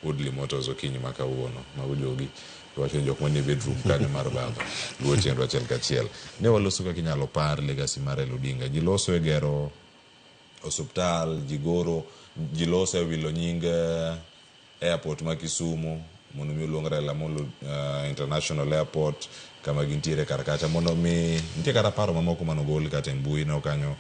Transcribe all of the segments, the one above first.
Woodley Motors okinyi ma kawuono. Mago jogi wacho ni jok manie bedroom kanyo mar baba luwo chenro achiel kachiel. Ne waloso kaka inyalo par legacy mar Raila Odinga. Ji loso e gero osuptal, ji goro, ji loso e wilo nying airport ma Kisumu mondo mi oluong Raila Amolo International Airport kama gintiere kar kacha mondo mi nitie kata paro mamoko manogol kata e mbui no kanyo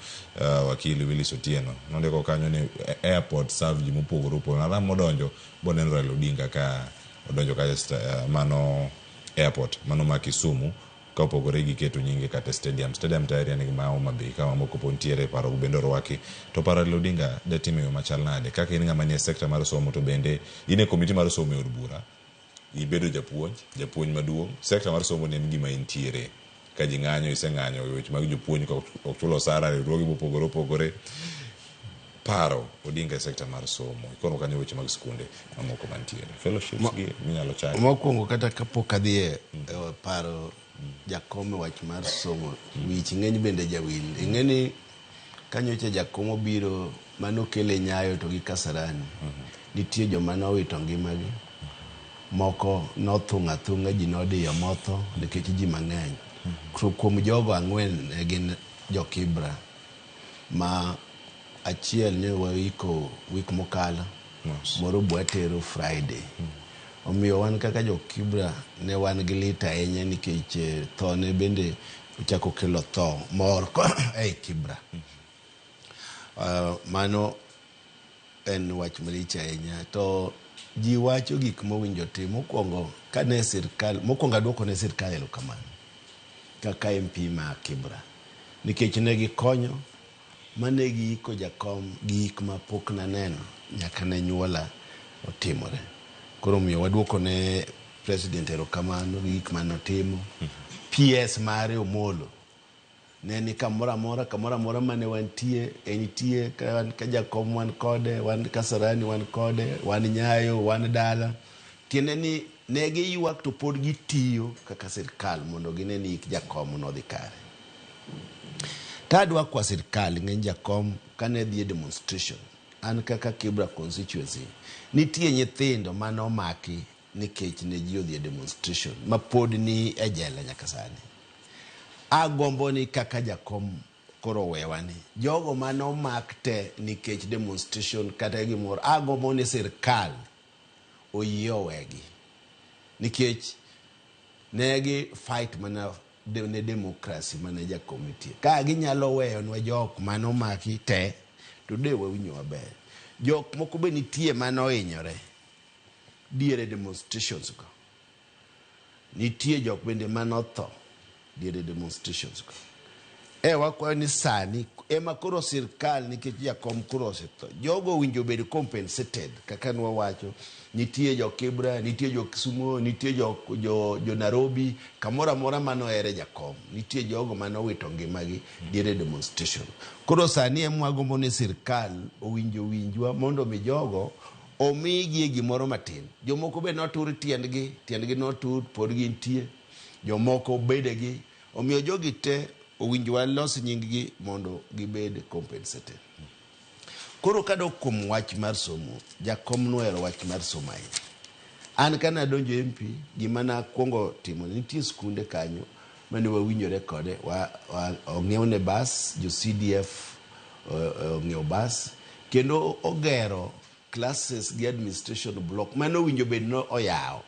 wakili Willis Otieno nondiko kanyo ni airport serve ji mopogore opogore Aram modonjo boneno Raila Odinga ka odonjo kacha mano airport mano ma Kisumu ka opogore gi keto nyinge kata stadium. Stadium tayari nigi ma Homa Bay ka mamoko pod nitiere paro go bende orwaki. To paro Raila Odinga datim e yo machal nade? Kaka in ng'ama nie sector mar somo to bende in e komiti mar somo e od bura, ibedo japuonj, japuonj maduong', sector mar somo ni en gima intiere. Ka ji ng'anyo, iseng'anyo e weche mag jopuonj ka ok chul osara, riwruoge mopogore opogore. Paro Odinga e sector mar somo, ikono kanyo weche mag skunde mamoko mantiere. Fellowships gi minyalo chaki. Mokwongo kata kapok adhi e paro jakom e wach mar somo, wich ng'eny bende jawil. Ing'e ni kanyocha jakom obiro manokele Nyayo to gi Kasarani, nitie joma nowito ngimagi, moko nothung' athung'a ji nodiyo motho nikech ji mang'eny. Koro kuom jogo ang'wen ne gin jo Kibra ma achiel ne waiko wik mokalo, moro bwatero Friday. Omiyo wan kaka jo Kibra ne wan gi lit ahinya nikech thone bende ochako kelo tho mor ei Kibra. Mano en wach malich ahinya. To ji wacho gik mowinjo tim. Mokwongo kane sirkal, mokwongo aduoko ne sirkal erokamano kaka MP ma Kibra. Nikech ne gikonyo mane giiko jakom gi ik ma pok naneno nyaka ne nyuola otimore. Koro omiyo waduoko ne president erokamano gi gik mane otimo. PS mare Omolo ne ni kamoro amora, kamoro amora mane wantie, entie, ka wan ka jakom wan kode, wan Kasarani wan kode, wan Nyayo, wan dala. Tiende ni ne giywak to pod gitiyo kaka sirkal mondo gine ni ik jakom nodhi kare. To adwa kwa sirkal ng'eny jakom kane dhi e demonstration, an kaka Kibra constituency, nitie nyithindo mane omaki nikech ne ji odhi e demonstration ma pod ni e jela nyaka sani. Agombo ni kaka jakom koro owewa ni, jogo mane omak te nikech demonstration kata gimoro, agombo ni sirkal oyie owegi. Nikech ne gi fight mana ne democracy mane jakom nitie. Ka ginyalo weyonwa jok mane omaki te, to de wawinjo maber. Jok moko be nitie mane ohinyore diere demonstrations go. Nitie jok bende mane otho diere demonstrations go. E wakwayo ni sani ema koro sirkal nikech jakom koro osetho, jogo owinjo obed compensated kaka nwawacho. Nitie jo Kibra, nitie jo Kisumo, nitie jo Nairobi, kamoro amora mane ohere jakom, nitie jogo mane owito ngimagi diere demonstration. Koro sani ema wagombo ni sirkal owinjo winjwa mondo mi jogo omigie gimoro matin. Jomoko be notur tiendgi, tiendgi notur pod gintie, jomoko bedegi. Omiyo jogi te owinjo walos nying gi mondo gibed compensated. Koro kadok kuom wach mar somo, jakom nohero wach mar somo ahinya. An kane adonjo MP, gima nakwongo timo, nitie skunde kanyo mane wawinjore kode, ong'iewne bas, jo CDF ong'iewo bas, kendo ogero classes gi administration block mane owinjo bed ni oyawo.